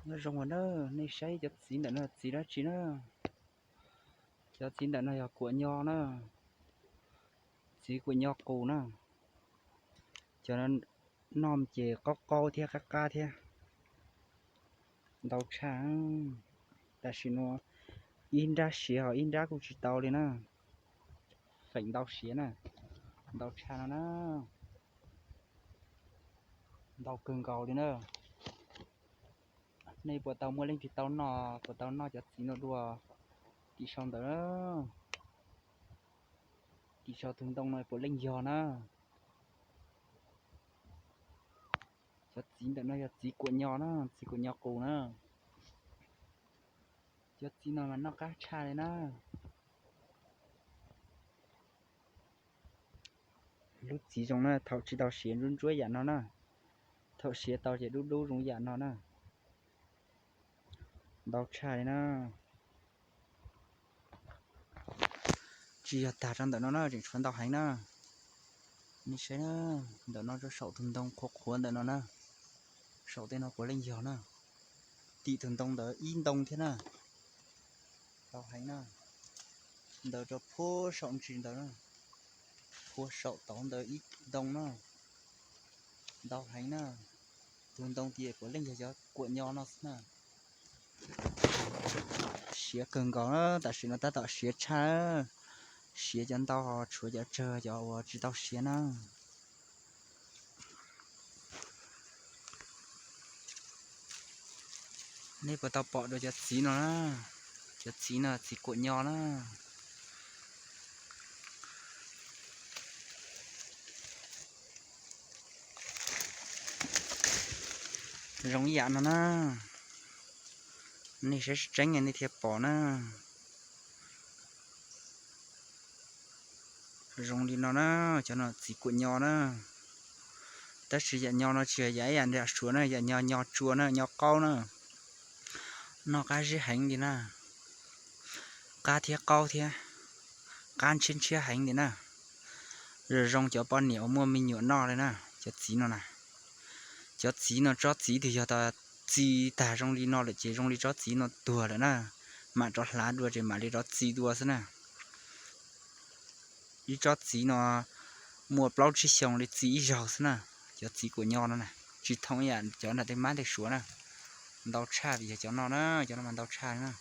Nyob zoo na, nej saib cov txiv ntawm no txiv dab tsi na? Cov txiv ntawm no yog kuam nyo na, txiv kuam nyo qus na. Cov no noj ces qaub qaub thiab qab qab thiab, ntau tshaj. Tam sim no ib nrab siav ho ib nrab kuj tsis tau li na, feem ntau siav na, ntau tshaj no na, ntau kawg nkaus li na. Nej puas tau muaj leej twg tau noj, puas tau noj cov txiv no dua? Tim sau ntawd, tim sau tus ntoo no puav leej yog na. Cov txiv ntawm no yog txiv kuam nyo na, txiv kuam nyo qus na. Cov txiv no mas noj qab tshaj li na. Lub txiv zoo na, thaum tsis tau siav ntsuab ntsuab yam no na, thaum siav tau ces dub dub zoo yam no na, ntau tshaj li na. Tsis yog tag rau ntawm no na, tseem tshuav ntau heev na. Nej saib na, ntawm no rau saum tus ntoo qhuav qhuav ntawm no na, saum tej no puav leej yog na. Tim tus ntoo ntawd ib ntoo thiab na, ntau heev na. Ntawd rau puag saum ntsis ntawd na, puag saum tod ntawd ib ntoo na, ntau heev na. Tus ntoo tias puav leej yog cov kuam nyo no xwb na. Siav kawg nkaus na, tam sim no tab tom siav tshaj, siav cov ntau ho tshuav cov tsawg cov uas tsis tau siav na. Nej puas tau pom dua cov txiv no na? Cov txiv no txiv kuam nyo na. Zoo ib yam no na. Nej saib tseeb nej thiaj pom na. Zoo li no na, cov no txiv kuam nyo na. Tab sis yam nyo no tsis yog yam ib yam nram suav na, yam nyo nyo tsua na, nyo qaub na. Noj qab zib heev li na. Qab thiab qaub thiab, qab ntshiab ntshiab heev li na. Zoo zoo cov poj niam uas muaj me nyuam noj li na, cov txiv no na. Cov txiv no tsob txiv twb yog tas txi tag zoo li no lawm ces zoo li tsob txiv no tuag lawm na. Mam rov hlav dua ces mam li rov txi dua xwb na. Ib tsob txiv no muaj plaub tsib xyoos li txi ib zaug xwb na. Cov txiv kuam nyo no na, tsis thooj ib yam cov nram tej mab tej suav na. Ntau tshaj li yog cov no na, cov no mas ntau tshaj na.